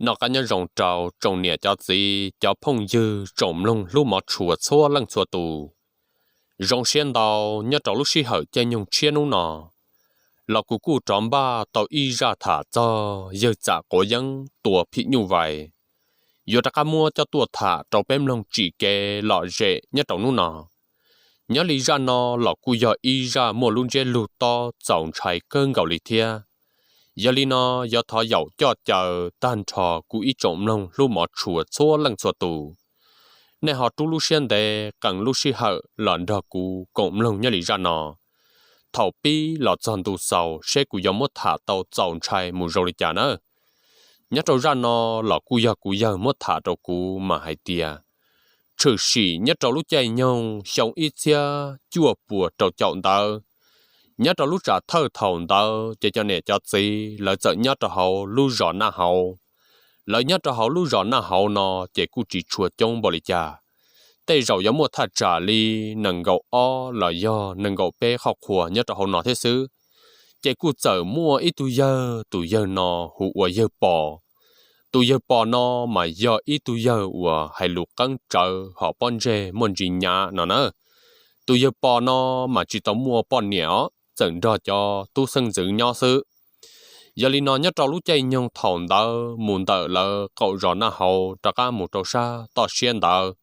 Noj qab nyob zoo rau tsoom niam cov txiv cov phooj ywg tsoom mloog hlub mov tshua txhua leej txhua tus. Zoo siab ntau, nyob rau lub sij hawm caij nyoog tshiab hnub no, los kuv kuj rov npaj tau ib zaj tham txog yawg Txam Quav Yeeb tua phim nyuj vais, yuav rov qab muab coj tuaj tham rau peb mloog tsim kev lom zem nyob rau hnub no. Nyob li zaj no los kuj yog ib zaj muaj lub ntsiab lus tob txaus ntshai kawg nkaus li thiab. Yog li no, yuav thov yaum coj caw tag nrho kuv ib tsoom mloog hlub mov tshua txhua leej txhua tus, nej ho rub lub siab ntev qee lub sij hawm los nrog kuv koom mloog nyob li zaj no. Thaum pib los txog ntu xaus seb kuv yuav muab tham tau txaus ntshai mus zoo li cas nawb. Nyob rau zaj no los kuj yog kuv yawg muab tham rau kuv mas hais tias, tshwm sim nyob rau lub caij nyoog xyoo ib txhiab cuaj puas rau caum ntawd, nyob rau lub tsam thawj thaum ntawd ces cov niam cov txiv lawv txawm nyob rau hauv lub zos Naj Hauv. Lawv nyob rau hauv lub zos Naj Hauv no ces kuj tsis tshua coob npaum li cas, tej zaum yuav muaj thaj tsam li nees nkaum ob los yog nees nkaum peb qhov qhua nyob rau hauv no thiab xwb. Ces kuj txawm muaj ib tug yawg, tus yawg no hu ua yawg Pos. Tus yawg Pos no mas yog ib tug yawg uas hais lus qeeb tsawv hom pob ntseg muaj ntsis nyav no na. Tus yawg Pos no mas tsis tau muaj poj niam os, txawm nrog cov tub xeeb ntxwv nyob xwb. Yog li no nyob rau lub caij nyoog thaum ntawd mus ntawm lawv qaum zos Naj Hauv rov qab mus rau sab toj siab ntawd,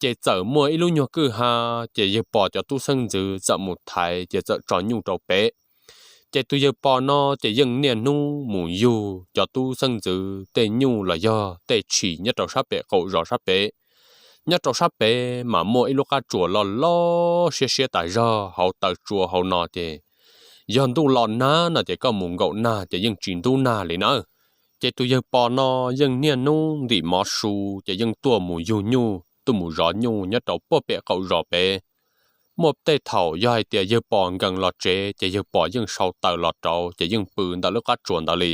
ces txawm muaj ib lub nyuag kwj ha, ces yawg Pos cov tub xeeb ntxwv txawm mus thaiv ces txawm tso nyuj rau pem. Ces tus yawg Pos no ces yeej niaj hnub mus yug cov tub xeeb ntxwv tej nyuj los yog tej tshis nyob rau sab pem qaum zos sab pem. Nyob rau sab pem mas muaj ib lub qab tsuas loj loj siab siab tas zog, hauv taw tsua hauv no ces yog ntuj los nag no ces koj mus nkaum nag ces yeej tsis ntub nag li nawb. Ces tus yawg Pos no yeej niaj hnub ntim mov su ces yeej tuaj mus yug nyuj tuaj mus zov nyuj nyob rau puag pem qaum zos pem. Muaj tej thaum yog hais tias yawg Pos nkees los tsev ces yawg Pos yeej sau taws los rauv ces yeej pw ntawm lub qab tsuas ntawd li.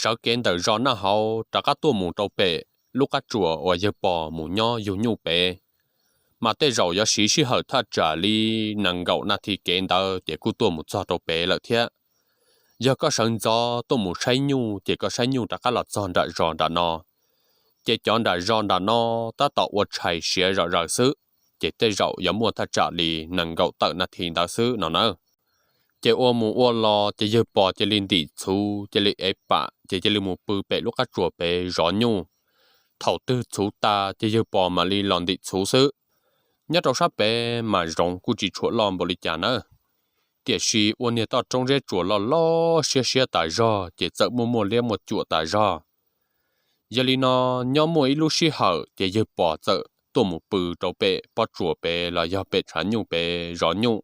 Sawv kev ntawm zos Naj Hauv rov qab tuaj mus rau pem lub qab tsuas uas yawg Pos mus nyob yug nyuj pem, mas tej zaum yuav siv sij hawm thaj tsam li nees nkaum nas this kev ntawd ces kuj tuaj mus txog rau pem lawm thiab. Yog koj sawv ntxov tuaj mus saib nyuj ces koj saib nyuj rov qab los txog nram zos nram no, ces cov nram zos nram no tab tom ua tshais siav zom zaws xwb, ces tej zaum yuav muaj thaj tsam li nees nkaum tawm nas this ntawd xwb no na. Ces ua mus ua los ces yawg Pos cia li ntim txhuv cia li ev pam ces cia li mus pw pem lub qab tsuas pem zov nyuj. Thaum twg txhuv tas ces yawg Pos mam li los ntim txhuv xwb. Nyob rau sab pem mas zoov kuj tsis tshua loj npaum li cas nawb, tiam sis ua niag toj roob zeb tsuas loj loj siab siab tas zog ces txawm muaj muaj liab muaj cuam tas zog. Yog li no, nyob muaj ib lub sij hawm ces yawg Pos txawm tuaj mus pw rau pem pob tsuas pem los yog pem tshav nyuj pem zov nyuj.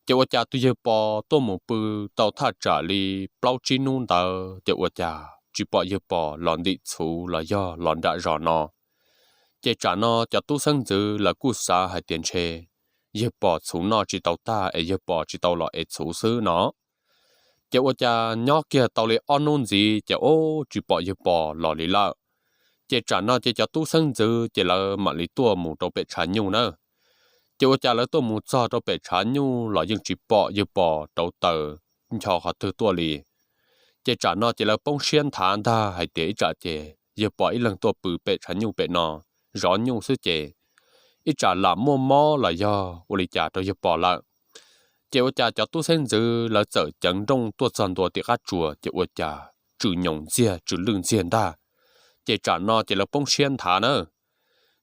Ces ua cas tus yawg Pos tuaj mus pw tau thaj tsam li plaub tsib hnub ntawd ces ua cas tsis pom yawg Pos los ntim txhuv los yog los nram zos no. Ces tsam no cov tub xeeb ntxwv lawv kuj xav hais tias ntshe yawg Pos txhuv noj tsis tau tag es yawg Pos tsis tau los ev txhuv xwb no. Ces ua cas nyob kiag tau li ob hnub ntxiv ces ub tsis pom yawg Pos los li lawm. Ces tsam no ces cov tub xeeb ntxwv ces lawv mam li tuaj mus rau pem tshav nyuj na. Ces ua cas lawv tuaj mus txog rau pem tshav nyuj los yeej tsis pom yawg Pos rauv taws ncho qhov twg tuaj li. Ces tsam no ces lawv poob siab nthav ntag hais tias ib tsam ces yawg Pos ib leeg tuaj pw pem tshav nyuj pem no zov nyuj xwb ces ib tsam lam muaj mob los yog ua li cas rau yawg Pos lawm. Ces ua cas cov tub xeeb ntxwv lawv txawm ceev nrooj tuaj txog ntua tim qab tsuas ces ua cas tsw nyoos ntxiag tsw lwj ntxiag ntag. Ces tsam no ces lawv poob siab nthav na.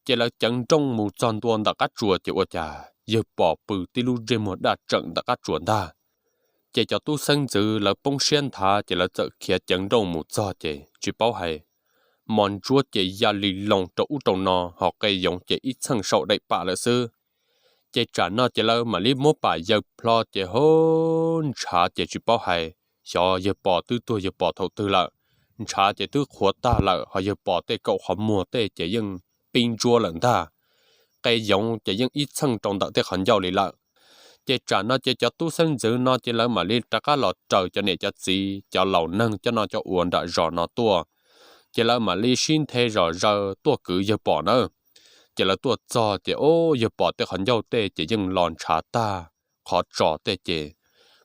Ces lawv ceev nrooj mus txog ntua ntawm qab tsuas ces ua cas yawg Pos pw tib lub ntsej muag daj tseem ntawm qab tsuas ntag. Ces cov tub xeeb ntxwv lawv poob siab nthav ces lawv txawm khiav ceev nrooj mus txog ces tsis paub hais, mos ntsuab ces ya li loo rau ub rau no ho qe yoov ces ib txheej saum daim pam lawm xwb. Ces tsam no ces lawv mam li muab pam yaws plho ces ho ntshav ces tsis paub hais, xyov yawg Pos twb tuag yawg Pos thaum twg lawm. Ntshav ces twb qhuav tag lawm ho yawg Pos tej kaum qhov muag tej ces yeej pib ntsuab lawm ntag. Qe yoov ces yeej ib txheej rau ntawm tej qhov ncauj li lawm. Ces tsam no ces cov tub xeeb ntxwv no ces lawv mam li rov qab los raws cov niam cov txiv cov laus neeg coj noj coj ua nram zos no tuaj. Ces lawv mam li sib nthe zom zaws tuaj kwv yawg Pos nawb. Ces lawv tuaj txog ces ub yawg Pos tej qhov ncauj tej ces yeej los ntshav tag, qhov tsos tej ces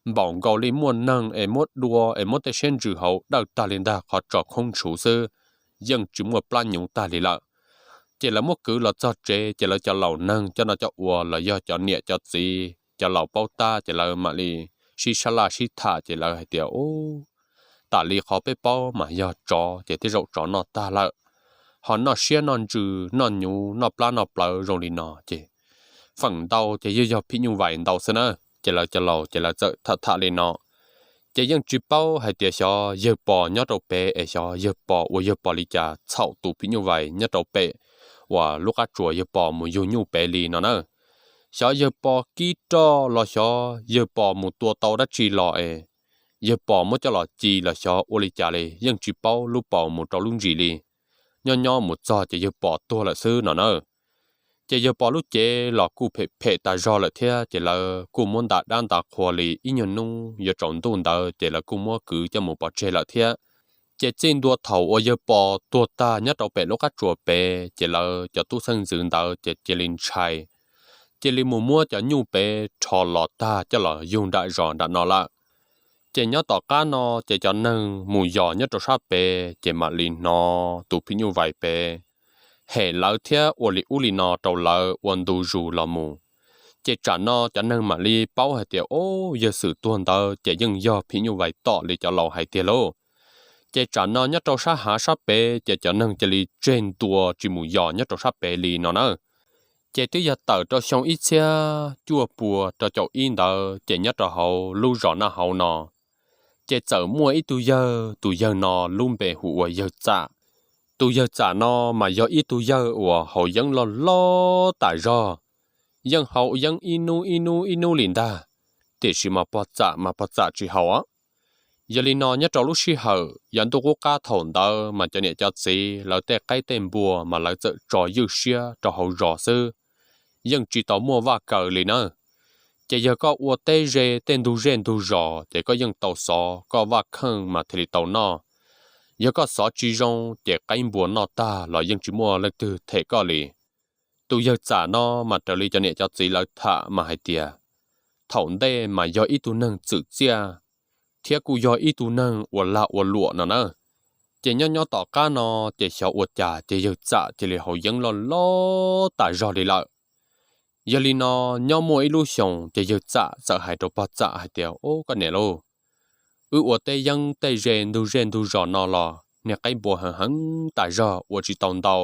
npaum nkaus li muaj neeg es muab dua es muab tej siab ntsws hauv dawj tag li ntag, qhov tso khoob tshuv xwb, yeej tsis muaj plab nyuv tag li lawm. Ces lawv muab kwv los txog tsev ces lawv cov laus neeg coj noj coj ua los yog cov niam cov txiv cov laus paub tab ces lawv mam li sib sab laj sib tham ces lawv hais tias, Ub, tas li qhov peb paub mas yog tsov ces tej zaum tsov noj tag lawm, ho noj siab noj ntsws noj nyuv noj plab noj plawv zoo li no ces feem ntau ces yeej yog phim nyuj vais ntau xwb na. Ces lawv cov laus ces lawv txawm tham tham li no, ces yeej tsis paub hais tias xyov yawg pos nyob rau pem es xyov yawg pos ua yawg pos li cas txhaum tus phim nyuj vais nyob rau pem uas lub qab tsuas yawg pos mus yug nyuj pem li no na. Xyov yawg pos kib roj los xyov yawg pos mus tua tau dab tsi los es yawg pos muab coj los ci los xyov ua li cas li yeej tsis paub lub pos mus rau lub ntsis li. Nyob nyob mus txog ces yawg pos tuag lawm xwb no na. Ces yawg pos lub cev los kuj phem phem tas zog lawm thiab ces lawv kuj muab nta dab nta qhua li ib nyuag hnub yuav tsaus ntuj ntawd ces lawv kuj muab kwv coj mus pov tseg lawm thiab. Ces txij ntua thaum uas yawg pos tuag tag nyob rau pem lub qab tsuas pem ces lawv cov tub xeeb ntxwv ntawd ces cia li ntshai, cia li mus muab cov nyuj pem rho los tag coj los yug nram zos nram no lawm. Ces nyob tom qab no ces cov neeg mus yos nyob rau sab pem ces mam li hnov tus phim nyuj vais pem hem lawv thiab ua li ub li no rau lawv ua ntu zus los mus. Ces tsam no cov neeg mam li paub hais tias, Ub, yawg xwm tuag ntawd ces yeej yog phim nyuj vais tom li cov laus hais tiag lauj. Ces tsam no nyob rau sab hav sab pem ces cov neeg cia li tseg ntua tsis mus yos nyob rau sab pem li no na. Ces twb yog tawm rau xyoo ib txhiab cuaj pua rau caum ib ntawd ces nyob rau hauv lub zos Naj Hauv no ces txawm muaj ib tug yawg, tus yawg no lub npe hu ua yawg Txam. Tus yawg Txam no mas yog ib tug yawg uas haus yeeb loj loj tas zog, yeej haus yeeb ib hnub ib hnub ib hnub li ntag, tiam sis mas pog Txam mas pog Txam tsis haus. Yog li no nyob rau lub sij hawm yav ntuj qub qab thaum ntawd mas cov niam cov txiv lawv tej qaib tej npua mas lawv txawm tso ywj siab rau hauv zos xwb, yeej tsis tau muaj vaj kaws li na. Ces yog koj ua teb ze tej ntug zej ntug zos ces koj yeej tau xov, koj vaj kheej mas thiaj li tau noj. Yog koj xov tsis zoo ces qaib npua noj tag los yeej tsis muaj leej twg them koj li. Tus yawg Txam no mas raws li cov niam cov txiv lawv tham mas hais tias, thaum ntej mas yog ib tug neeg txwm txiaj, thiab kuj yog ib tug neeg ua lag ua luam no na. Ces nyob nyob tom qab no ces xyov ua cas ces yawg Txam cia li haus yeeb loj loj tas zog li lawm. Yog li no, nyob muaj ib lub xyoos ces yawg Txam txawm hais rau pog Txam hais tias, Ub, koj niam lauj, wb ua teb yeeb tej ze ntug zej ntug zos no los niag qaib npua heev heev tas zog ua tsis tau ntau,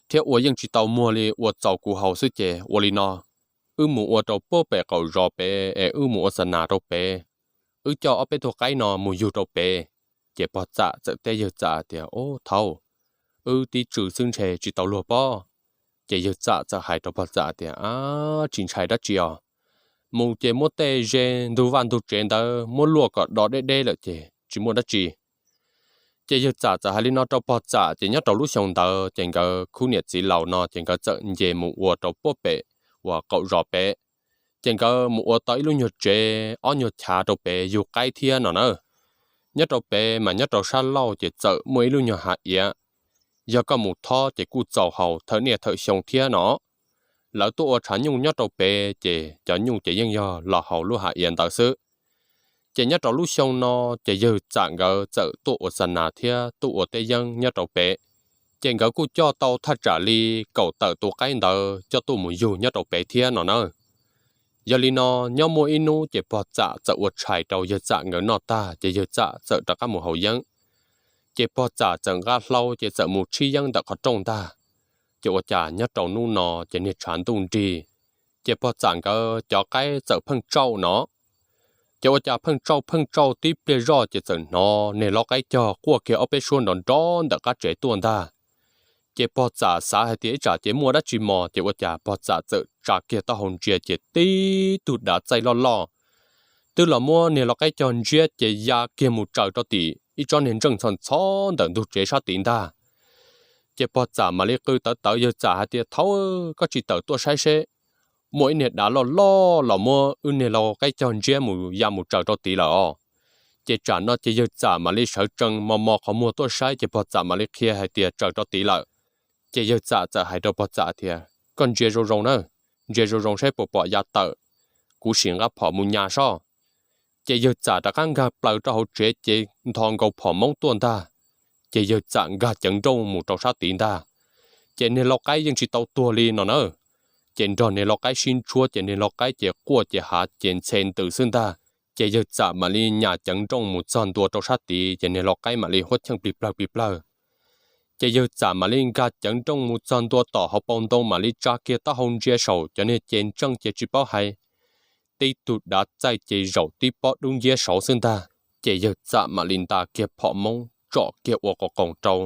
thiab ua yeej tsis tau muag li, ua txaus kuv haus xwb ces ua li no, wb mus ua rau puag pem qaum zos pem es wb mus ua xa nas rau pem, wb coj ob peb tug qaib no mus yug rau pem. Ces pog Txam txawm teb yawg Txam tias, Ub, thaub, wb tib tsw xwb ntshe tsis tau luag pob. Ces yawg Txam txawm hais rau pog Txam tias, Ab, tsis ntshai dab tsi os, mus ces muab tej ze ntug vaj ntug tsev ntawd muab luaj kom do deb deb lawm ces tsis muaj dab tsi. Ces yawg Txam txawm hais li no rau pog Txam ces nyob rau lub xyoo ntawd ces nkawd khub niam txiv laus no ces nkawd txawm nce mus ua rau puag pem uas qaum zos pem. Ces nkawd mus ua tau ib lub nyuag tsev ob nyuag chav rau pem yug qaib thiab no na. Nyob rau pem mas nyob rau sab laug ces txawm muaj ib lub nyuag hav iav, yog koj mus thob ces kuj txaus haus thawm niaj thawm xyoo thiab no. Lawv tuaj ua tshav nyuj nyob rau pem ces cov nyuj ces yeej yog los haus lub hav iav ntawd xwb. Ces nyob rau lub xyoo no ces yawg Txam nkawd txawm tuaj ua xa nas thiab tuaj ua teb yeeb nyob rau pem. Ces nkawd kuj coj tau thaj tsam li kaum tawm tus qaib ntawd coj tuaj mus yug nyob rau pem thiab no na. Yog li no, nyob muaj ib hnub ces pog Txam txawm ua tshais rau yawg Txam nkawd noj tag ces yawg Txam txawm rov qab mus haus yeeb. Ces pog Txam txawm nqa hlau ces txawm mus tshib yeeb ntawm qhov rooj ntag. Ces ua cas nyob rau hnub no ces niag tshav ntuj nrig, ces pog Txam nkawd cov qaib txawm pheej tsauj no. Ces ua cas pheej tsauj pheej tsauj tib pliag zoj ces txawm hnov niag lau qaib cog quaj kiag ob peb suab nrov nrov ntawm qab tsev tuaj ntag. Ces pog Txam xav hais tias ib tsam ces muaj dab tsi mos ces ua cas pog Txam txawm tsa kiag taub hau ntsia ces tib tug dav txaij loj loj twb los muab niag lau qaib cog ntsiab ces ya kiag mus tsaws rau tim ib tsob niag ntseej ntxhov ntxhov ntawm ntug tsev sab tid ntag. Ces pog Txam mam li qw tawv tawv yawg Txam hais tias, Thaub, koj tsis tawm tuaj saib seb muaj ib niag dav loj loj los muab wb niag lau qaib cog ntsiab mus ya mus tsaws rau tid lawm os. Ces tsam no ces yawg Txam mam li sawv tsees mos mos qhov muag tuaj saib ces pog Txam mam li qhia hais tias tsaws rau tid lawm. Ces yawg Txam txawm hais rau pog Txam tias, Koj ntsia zoo zoo na, ntsia zoo zoo saib puas pom ya tawm, kuv sim nqa phom mus nyas soj. Ces yawg Txam rov qab nkag plaws rau hauv tsev ces nthos nkaus phom moob tuaj ntag. Ces yawg Txam nkag ceev nrooj mus rau sab tid ntag. Ces niag lau qaib yeej tsis tau tuag li no na. Ces nrog niag lau qaib sib ntshuab ces niag lau qaib ces quaj ces hav ces ntxhe ntws xwb ntag. Ces yawg Txam mam li nyas ceev nrooj mus txog ntua rau sab tid ces niag lau qaib mam li huab cheej plig plawg plig plawg. Ces yawg Txam mam li nkag ceev nrooj mus txog ntua tom hauv paus ntoo mam li tsa kiag taub hau ntsia saum cov niag ces ntseej ces tsis paub hais, tib tug dav txaij ces zaum tib pob dub nciab saud xwb ntag. Ces yawg Txam mam li nta kiag phom moob tsom kiag ua qos qoos rau,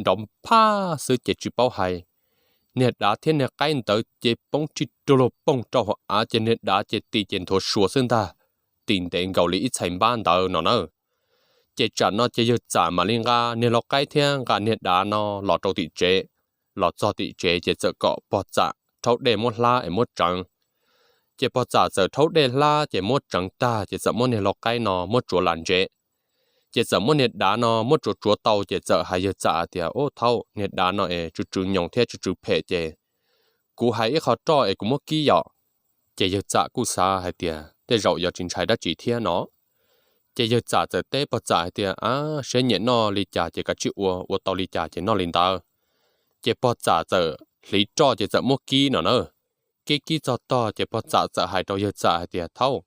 nrov phaj xwb ces tsis paub hais, niag dav thiab niag qaib ntawd ces poob rij rug luag poog rau hauv av ces niag dav ces ti ces nthuav suav xwb ntag, ti ntev nkaus li ib txhais npab ntawd no na. Ces tsam no ces yawg Txam mam li nqa niag lau qaib thiab nqa niag dav no los rau tim tsev. Los txog tim tsev ces txawm kom pog Txam rhaub dej muab hlab es muab tseev. Ces pog Txam txawm rhaub dej hlab ces muab tseev tag ces txawm muab niag lau qaib no muab tsuav las ntsev. Ces txawm muab niag dav no muab tsuav tsuav tau ces txawm hais yawg Txam tias, Ub thaub, niag dav no es tsw tsw nyoos thiab tsw tsw phem ces kuv hais ib qho roj es kuv muab kib yom. Ces yawg Txam kuj xav hais tias tej zaum yuav tsis ntshai dab tsi thiab no. Ces yawg Txam txawm teb pog Txam hais tias, Ab, seb nyiam noj li cas ces kav tsij ua, ua tau li cas ces noj li ntawd. Ces pog Txam txawm hliv roj ces txawm muab kib no na. Kib kib txog tog ces pog Txam txawm hais rau yawg Txam hais tias, Thaub,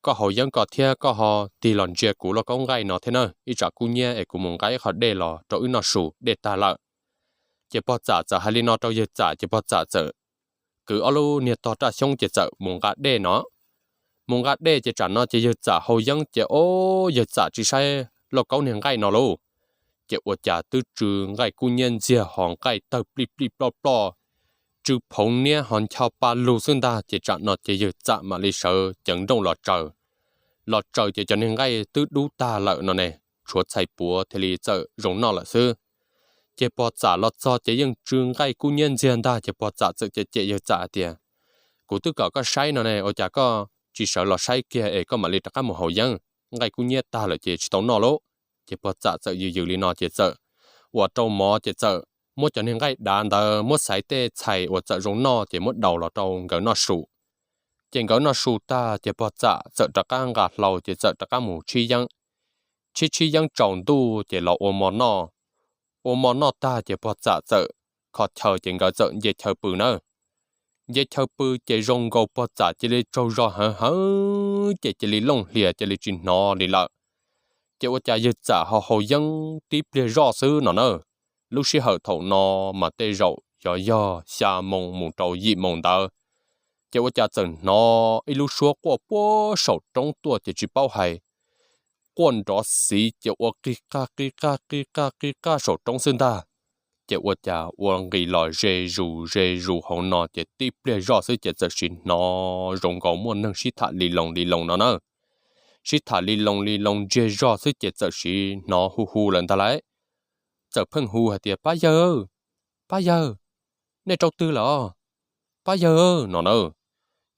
koj haus yeeb ko thiab koj ho tig los ntsia kuv lauj kaub nqaij no thiab na, ib tsam kub hnyiab es kuv mus nqa ib qho dej los rau wb noj su, dej tag lawm. Ces pog Txam txawm hais li no rau yawg Txam ces pog Txam txawm kwv ob lub niag tog raj xyoob ces txawm mus nqa dej no. Mus nqa dej ces tsam no ces yawg Txam haus yeeb ces, o, yawg Txam tsis saib lauj kaub niag nqaij no lauj. Ces ua cas twb tsw nqaij kub hnyiab ntxiag ho nqaij tawg plij plij ploj ploj, tsw phoov niab ho ncho pa lug xwb ntag. Ces tsam no ces yawg Txam mam li sawv ceev nrooj los tsaws. Los tsaws ces cov niag nqaij twb dub tag lawm no ne, tshuav txhais puav thiaj li txawm zoo noj lawm xwb. Ces pog Txam los txog ces yeej tsw nqaij kub hnyiab ntxiag ntag ces pog Txam txawm cem cem yawg Txam hais tias, Kuv twb kom koj saib no ne, ua cas koj tsis sawv los saib kiag es koj mam li rov qab mus haus yeeb? Nqaij kub hnyiab tag lawm ces tsis tau noj lauj. Ces pog Txam txawm yws yws li no ces txawm ua rau mov ces txawm muab cov niag nqaij dav ntawd muab xaiv tej txhais uas txawm zoo noj ces muab daus los rau nkawd noj su. Ces nkawd noj su tag ces pog Txam txawm rov qab nqa hlau ces txawm rov qab mus tshib yeeb. Tshib tshib yeeb tsaus ntuj ces los ua mov noj. Ua mov noj tag ces pog Txam txawm kho chaw ces nkawd txawm nce chaw pw nawb. Nce chaw pw ces zoo nkaus pog Txam cia li tsaug zog heev heev ces cia li looj hlias cia li tsis hnov li lawm. Ces ua cas yawg Txam ho haus yeeb tib pliag zoj xwb no na. Lub sij hawm thaum no mas tej zaum yuav yog xya moo mus rau yim moo ntawd. Ces ua cas txawm hnov ib lub suab quaj puag saum roob tuaj ces tsis paub hais, quaj nrov xiv ces ua qig qaj qig qaj qig qaj qig qaj saum roob xwb ntag. Ces ua cas ua nqis los ze zus ze zus hauv no ces tib pliag zoj xwb ces txawm sim hnov zoo nkaus muaj neeg sib tham li loos li loos no na. Sib tham li loos li loos ntsiag zog xwb ces txawm sim hnov hu hu lawm ntag lauj. Txawm pheej hu hais tias, Pab yawg, pab yawg, nej rau twg lawm os? Pab yawg no na.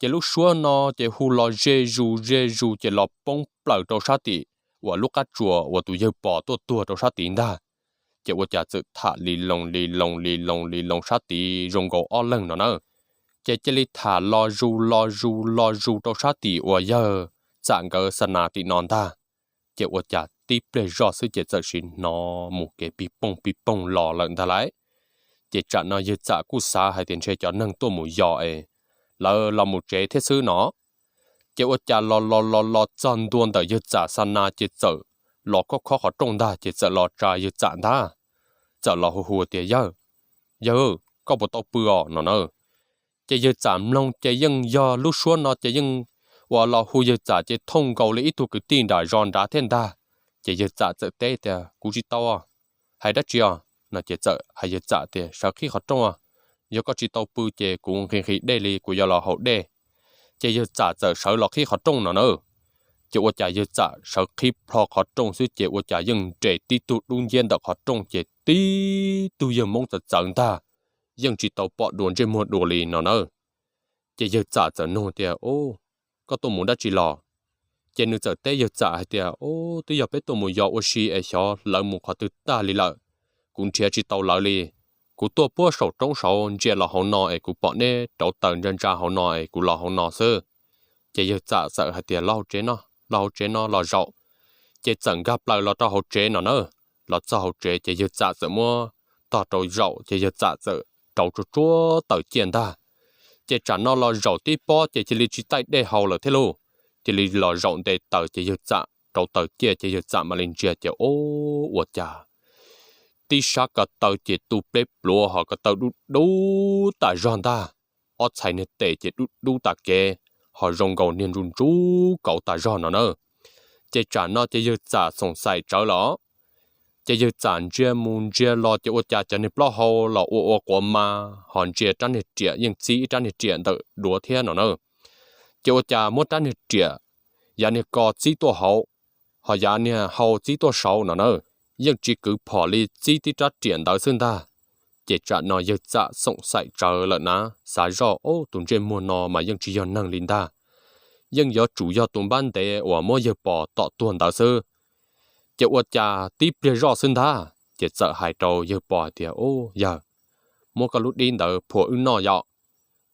Ces lub suab no ces hu los ze zus ze zus ces los poob plaws rau sab tim uas lub qab tsuas uas tus yawg pom tuaj tuag rau sab tid ntag. Ces ua cas txawm tham li loos li loos li loos li loos sab tid zoo nkaus ob leeg no na. Ces cia li tham los zus los zus los zus rau sab tim uas yawg Txam nkawd xa nas tim no ntag. Ces ua cas tib pliag zoj xwb ces txawm sim hnov mus kev pig poog pig poog los lawm ntag lauj. Ces tsam no yawg Txam kuj xav hais tias ntshe cov neeg tuaj mus yos es lawv los mus tsev thiab xwb no. Ces ua cas los los los los txog ntua ntawm yawg Txam xa nas ces txawm los khob khob qhov rooj ntag ces txawm los tsa yawg Txam ntag. Txawm los hu hu tias, Yawg, yawg, koj puas tau pw os? no na. Ces yawg Txam mloog ces yeej yog lub suab no ces yeej uas los hu yawg Txam ces thooj nkaus li ib tug kwv tij nram zos nrad thiab ntag. Ces yawg Txam txawm teb tias, Kuv tsis tau. Hais dab tsi os? no ces txawm hais yawg Txam tias, Sawv qhib qhov rooj os, yog koj tsis tau pw ces kuv nqhis nqhis dej li kuv yuav los haus dej. Ces yawg Txam txawm sawv los qhib qhov rooj no na. Ces ua cas yawg Txam sawv qhib plho qhov rooj xwb ces ua cas yeej nres tib tug dub nciab ntawm qhov rooj ces tib tug yawg Hmoob txawv txawv ntag, yeej tsis tau pom dua ntsej muag dua li no na. Ces yawg Txam txawm nug tias, Ub, koj tuaj mus dab tsi los? Ces nws txawm teb yawg Txam hais tias, Ub, twb yog peb tuaj mus yos ua si es xyov lawv mus qhov twg tag li lawm, kuv nrhiav tsis tau lawv li. Kuv tuaj puag saum roob saud ntsia los hauv no es kuv pom neb rauv taws ntsa ntsa hauv no es kuv los hauv no xwb. Ces yawg Txam txawm hais tias, Los hauv tsev no, los hauv tsev no los zaum. Ces txawm nkag plaws los rau hauv tsev no na. Los txog hauv tsev ces yawg Txam txawm muab tog rau zaum ces yawg Txam txawm rauv tsuag tsuag taws ciaj ntag. Ces tsam no los zaum tib pob ces cia li tsis taij dej haus lawm thiab lauj. Cia li los zaum nte taws ces yawg Txam rauv taws ciaj ces yawg Txam mam li ntsia ces ua cas tib sab ko taw ces tu pleb pluav ho ko taw dub dub tas zog ntag. Ob txhais niag tes ces dub dub tas kev, ho zoo nkaus niag ntsuj ntsuj kauv tas zog no na. Ces tsam no ces yawg Txam xoom xaim tsawv lawm. Ces yawg Txam ntsia mus ntsia los ces ua cas cov niag plaub hau los ua ua quav mas ho ntsia rab niag riam yeej txib ib rab niag riam ntawm duav thiab no na. Ces ua cas muab rab niag riam yav niag ko txib tuaj hauv, ho yav niag hau txib tuaj saud no na, yeej tsis kwv phom li, txib tib rab riam ntawd xwb ntag. Ces tsam no yawg Txam xoom xaim tsawv lawm na, xav zoj tus ntsej muag no mas yeej tsis yog neeg li ntag, yeej yuav tsum yog tus npab ntev uas muab yawg Pos tom tuag ntawd xwb. Ces ua cas tib pliag zoj xwb ntag ces txawm hais rau yawg Pos hais tias, Yawg, muab koj lub dib ntawd phua wb noj yom.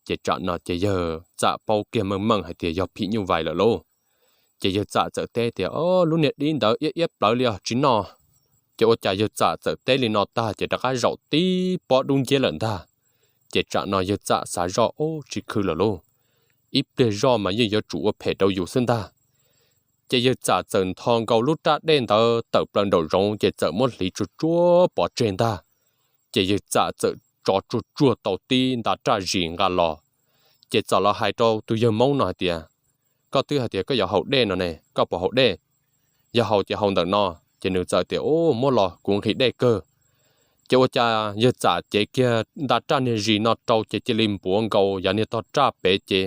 Ces tsam no ces yawg Txam paub kiag meej meej hais tias yog phim nyuj vais lawm lauj. Ces yawg Txam txawm teb tias, Lub niag dib ntawd iab iab plawv li os, tsis noj. Ces ua cas yawg Txam txawm teb li no tag ces rov qab zaum tib pob dub nciab lawm ntag. Ces tsam no yawg Txam xav zoj, Ub, tsis khw lawm lauj, ib pliag zoj mas yeej yuav tsum ua phem rau yus xwb ntag. Ces yawg Txam txawm ntho nkaus lub raj dej ntawd tawm plaws nraum zoov ces txawm muab hliv tsuag tsuag pov tseg ntag. Ces yawg Txam txawm tso tsuag tsuag tau tib nta raj zis nqa los. Ces txawm los hais rau tus yawg Hmoob no hais tias, Koj twb hais tias koj yuav haus dej no ne, koj puas haus dej? Yog haus ces haus ntawm no. Ces nws txawm tias, Ub, muab los kuv nqhis dej kawg. Ces ua cas yawg Txam cev kiag nta raj niag zis no rau ces cia li npuav nkaus yav niag tog raj pem ces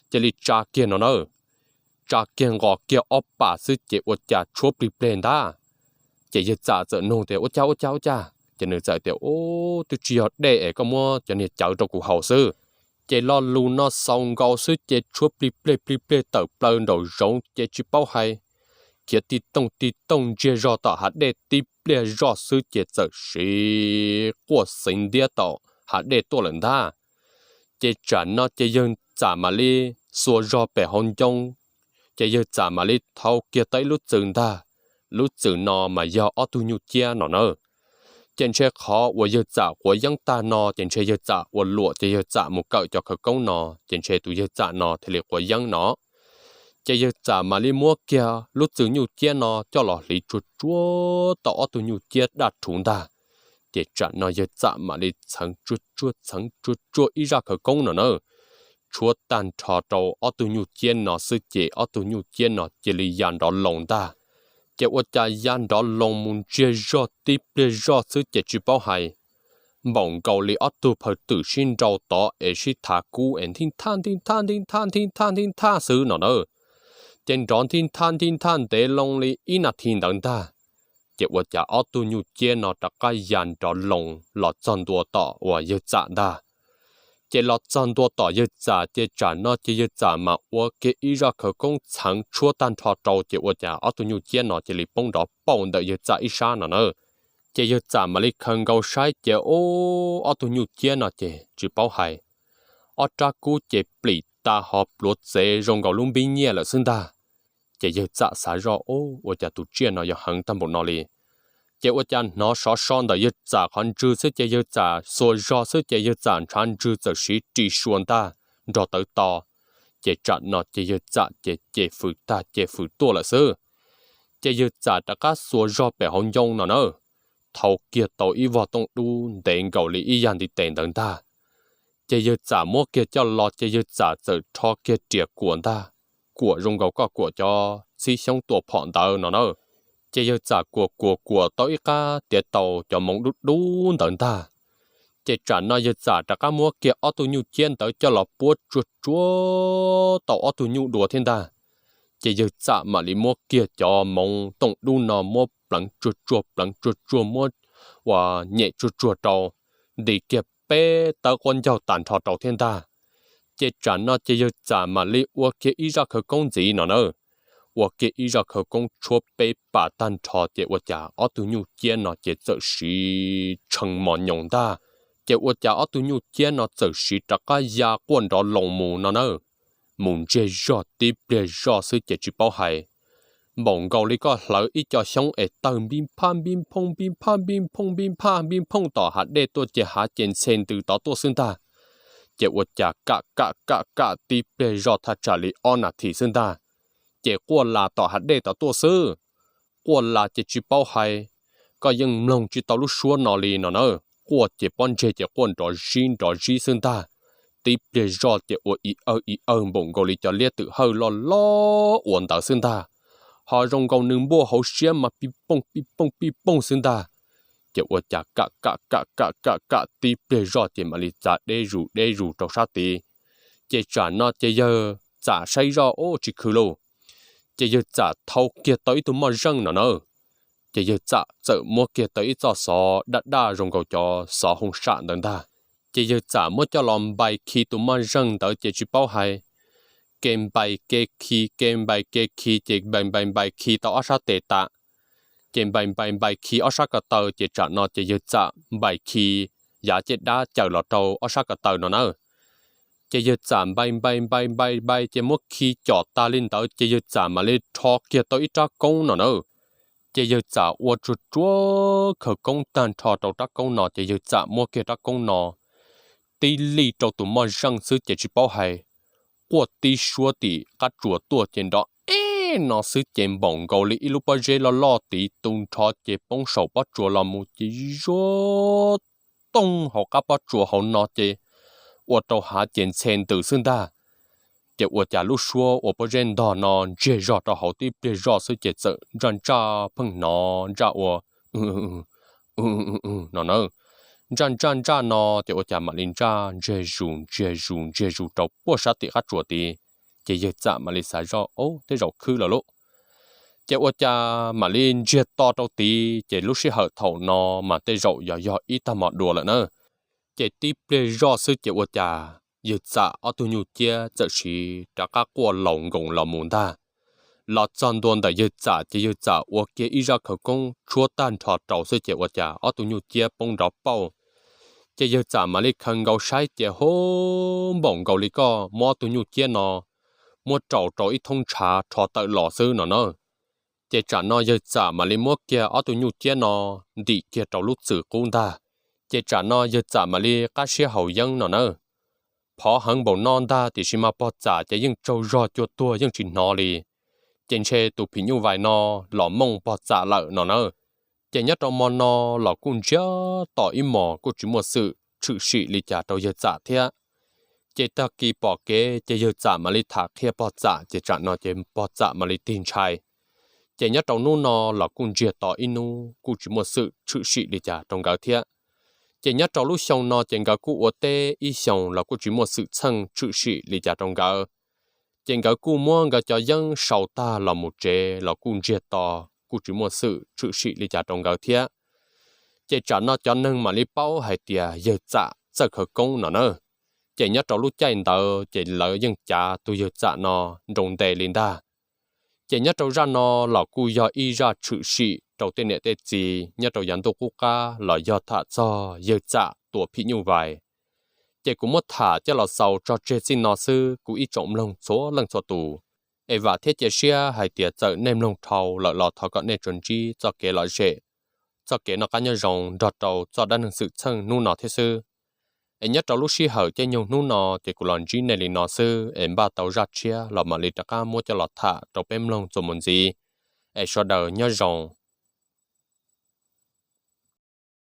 cia li tsa kiag no na. Tsa kiag nqos kiag ob pam xwb ces ua cas tshuab plig pleg ntag. Ces yawg Txam txawm nug tias, Ua cas, ua cas, ua cas? Ces nws txawm tias, Ub, twb tsis yog dej es koj muab cov niag cawv rau kuv haus xwb. Ces lo lus no xaus nkaus xwb ces tshuab plig pleg plig pleg tawm plaws nraum zoov ces tsis paub hais, khiav ti tooj ti tooj ntsiag zog tom hav dej tib pliag zoj xwb ces txawm siv quaj xiv ntiab tom hav dej tuaj lawm ntag. Ces tsam no ces yawg Txam mam li xuas zog pem hauv ncoo, ces yawg Txam mam li thau kiag tau ib lub txwm ntag. Lub txwm no mas yog ob tug nyuj ciab no na. Ces ntshe qhov uas yawg Txam quav yeeb tag no ces ntshe yawg Txam ua luam ces yawg Txam mus kawm cov khawv koob no ces ntshe tus yawg Txam no thiaj li quav yeeb no. Ces yawg Txam mam li muab kiag lub txwm nyuj ciab no coj los hliv tsuag tsuag tau ob tug nyuj ciab daj rhuv ntag. Ces tsam no yawg Txam mam li txheev tsuag tsuag txheev tsuag tsuag ib zaj khawv koob no na, tshuab tag nrho rau ob tug nyuj ciab no xwb ces ob tug nyuj ciab no cia li ya nrov loos ntag. Ces ua cas ya nrov loos mus ntsiag zog tib pliag zoj xwb ces tsis paub hais, npaum nkaus li ob tug phaw twm sib nrau tod es sib thav kub es nthib nthaj nthib nthaj nthib nthaj nthib nthaj nthib nthaj xwb no na. Ces nrov nthib nthaj nthib nthaj ntev loo li ib nas this ntawd ntag. Ces ua cas ob tug nyuj ciab no rov qab ya nrov loos los txog ntua tom uas yawg Txam ntag. Ces los txog ntua tom yawg Txam ces tsam no ces yawg Txam mam ua kiag ib zaj khawv koob txheev tshuab tag nrho rau ces ua cas ob tug nyuj ciab no cia li poob nrov pauj ntawm yawg Txam ib sab no na. Ces yawg Txam mam li khaws nkaus saib ces ub, ob tug nyuj ciab no ces tsis paub hais, ob rab kub ces plim tas ho pluav txev zoo nkaus lub npib nyiaj lawm xwb ntag. Ces yawg Txam xav zoj ub, ua cas tus tsiaj no yog heev tag npaum no li. Ces ua cas hnov sov so ntawm yawg Txam qhov ntswg xwb ces yawg Txam xuas zog xwb ces yawg Txam ntshav ntswg txawm siv ris sua ntag nrog tawv to. Ces tsam no ces yawg Txam ces ces fwm tag ces fwm tuaj lawm xwb. Ces yawg Txam rov qab xuas zog pem hauv ncoo no na, thau kiag tau ib vog tooj dub ntev nkaus li ib yag ntiv tes ntawd ntag. Ces yawg Txam muab kiag coj los ces yawg Txam txawm rho kiag riam kuam ntag, kuam zoo nkaus koj kuam cov txhib xyoob tua phom ntawd no na. Ces yawg Txam kuam kuam kuam tau ib qab tiav tau cov moov dub dub ntawd ntag. Ces tsam no yawg Txam rov qab muab kiag ob tug nyuj ciab ntawd coj los puab tsuag tsuag tau ob tug nyuj dua thiab ntag. Ces yawg Txam mam li muab kiag cov moov tooj dub no muab pleev tsuag tsuag pleev tsuag tsuag muab uas nyem tsuag tsuag rau, nti kiag peb tawb quab ncaug tas nrho rau thiab ntag. Ces tsam no ces yawg Txam mam li ua kiag ib zaj khawv koob ntxiv no na, ua kiag ib zaj khawv koob tshuab peb pas tag nrho ces ua cas ob tug nyuj ciab no ces txawm siv tshee mos nyoos ntag. Ces ua cas ob tug nyuj ciab no txawm siv rov qab ya quaj nrov loos mus no na, mus ntsiag zog tib pliag zoj xwb ces tsis paub hais, npaum nkaus li koj hlawv ib co xyoob es tawg npib phaj npib phooj npib phaj npib phooj npib phaj npib phooj tom hav dej tuaj ces hav ces ntxhe ntws tod tuaj xwb ntag. Ces ua cas kam kam kam kam tib pliag zoj thaj tsam li ob nas this xwb ntag, ces quaj las tom hav dej tod tuaj xwb. Quaj las ces tsis paub hais, koj yeej mloog tsis tau lub suab no li no na. Quaj ces pob ntseg ces quaj nrov zib nrov zib xwb ntag. Tib pliag zoj ces ua i awg i awg npaum nkaus li cov liab twm hawj loj loj ua ntawd xwb ntag. Ho zoo nkaus nws npuaj hauv siab mas pij pooj pij pooj pij pooj xwb ntag. Ces ua cas kam kam kam kam kam kam tib pliag zoj ces mam li txav deb zus deb zus rau sab tid. Ces tsam no ces yawg Txam saib zoj ub tsis khwv lauj. Ces yawg Txam thau kiag tau ib tug moj zeej no na. Ces yawg Txam txawm muab kiag tau ib txoj xov daj daj zoo nkaus cov xov hoo sam ntawd ntag. Ces yawg Txam muab coj los npais khi tus moj zeej ntawd ces tsis paub hais, ke npais ke khi ke npais ke khi ces npais npais npais khi tau ob sab tes tas. Ces npais npais npais khi ob sab ko taw ces tsam no ces yawg Txam npais khi yav caj dab cawm los rau ob sab ko taw no na. Ces yawg Txam npais npais npais npais npais ces muab khi com tas li ntawd ces yawg Txam mam li rho kiag tau ib rab koob no na. Ces yawg Txam ua tsuag tsuag khawv koob tag nrho rau rab koob no ces yawg Txam muab kiag rab koob no tib li rau tus moj zeej xwb ces tsis paub hais, quaj tib suab tim qab tsuas tuaj ces nrov ib no xwb ces npaum nkaus li ib lub pob zeb loj loj tid tu nrho ces poob saum pob tsuas los mus ces zuaj tooj hauv qab pob tsuas hauv no ces ua rau hav ces ntxhe ntws xwb ntag. Ces ua cas lub suab uas pob zeb ntog no ntsiag zog rau hauv tib pliag zoj xwb ces txawm ntsaj ntsaj pheej hnov ntsaj ua no na. Ntsaj ntsaj ntsaj no ces ua cas mam li ntsaj ntsiag zus ntsiag zus ntsiag zus rau puag sab tim qab tsuas tid. Ces yawg Txam mam li xav zoj ub tej zaum khwb lawm lauj. Ces ua cas mam li ntsiag to rau tid ces lub sij hawm thaum no mas tej zaum yog yog ib tag hmo dua lawm na. Ces tib pliag zoj xwb ces ua cas yawg Txam ob tug nyuj ciab txawm siv rov qab quaj laus nkoos los mus ntag. Los txog ntua ntawm yawg Txam ces yawg Txam ua kiag ib zaj khawv koob tshuab tag nrho rau xwb ces ua cas ob tug nyuj ciab poob nrov pauj. Ces yawg Txam mam li khaws nkaus saib ces hu, npaum nkaus li koj muab ob tug nyuj ciab no muab raus rau ib thoob ntshav rho tawm los xwb no na. Ces tsam no yawg Txam mam li muab kiag ob tug nyuj ciab no ntim kiag rau lub txwm qub ntag. Ces tsam no yawg Txam mam li qab siab haus yeeb no na. Phov heev npaum no ntag tiam sis mas pog Txam ces yeej tsaug zog cua tuag yeej tsis hnov li. Ces ntshe tus phim nyuj vais no los mooj pog Txam lawm no na. Ces nyob rau mo no los kuj ntsiag to ib hmos kuj tsis muaj xwm tshwm sim li cas rau yawg Txam thiab. Ces tag kis pom kev ces yawg Txam mam li tham qhia pog Txam ces tsam no ces pog Txam mam li tig ntshai. Ces nyob rau hnub no los kuj ntsiag to ib hnub kuj tsis muaj xwm tshwm sim li cas rau nkawd thiab. Ces nyob rau lub xyoo no ces nkawd kuj ua teb ib xyoos los kuj tsis muaj xwm txheej tshwm sim li cas rau nkawd. Ces nkawd kuj muab nkawd cov yeeb sau tag los mus tsev los kuj ntsiag to, kuj tsis muaj xwm tshwm sim li cas rau nkawd thiab. Ces tsam no cov neeg mam li paub hais tias yawg Txam txawj khawv koob no na. Ces nyob rau lub caij ntawd ces lawv yeej cav tus yawg Txam no nroo nte li ntag. Ces nyob rau zaj no los kuj yog ib zaj tshwm sim rau tej niam tej txiv nyob rau yav ntuj qub qab los yog tham txog yawg Txam tua phim nyuj vais. Ces kuv muab tham coj los xaus tso tseg txij no xwb kuv ib tsoom mloog txhua leej txhua tus. Es vam thiab cia siab hais tias txawm nej mloog dhau lawm los thov kom nej tsuas ntsib txoj kev lom zem, txoj kev noj qab nyob zoo nrog rau txoj dab neeg xwm txheej hnub no thiab xwb. Es nyob rau lub sij hawm caij nyoog hnub no ces kuv los ntsib nej li no xwb es npaj tau zaj tshiab los mam li rov qab muab coj los tham rau peb mloog txuas mus ntxiv. Es sawv daws nyob zoo.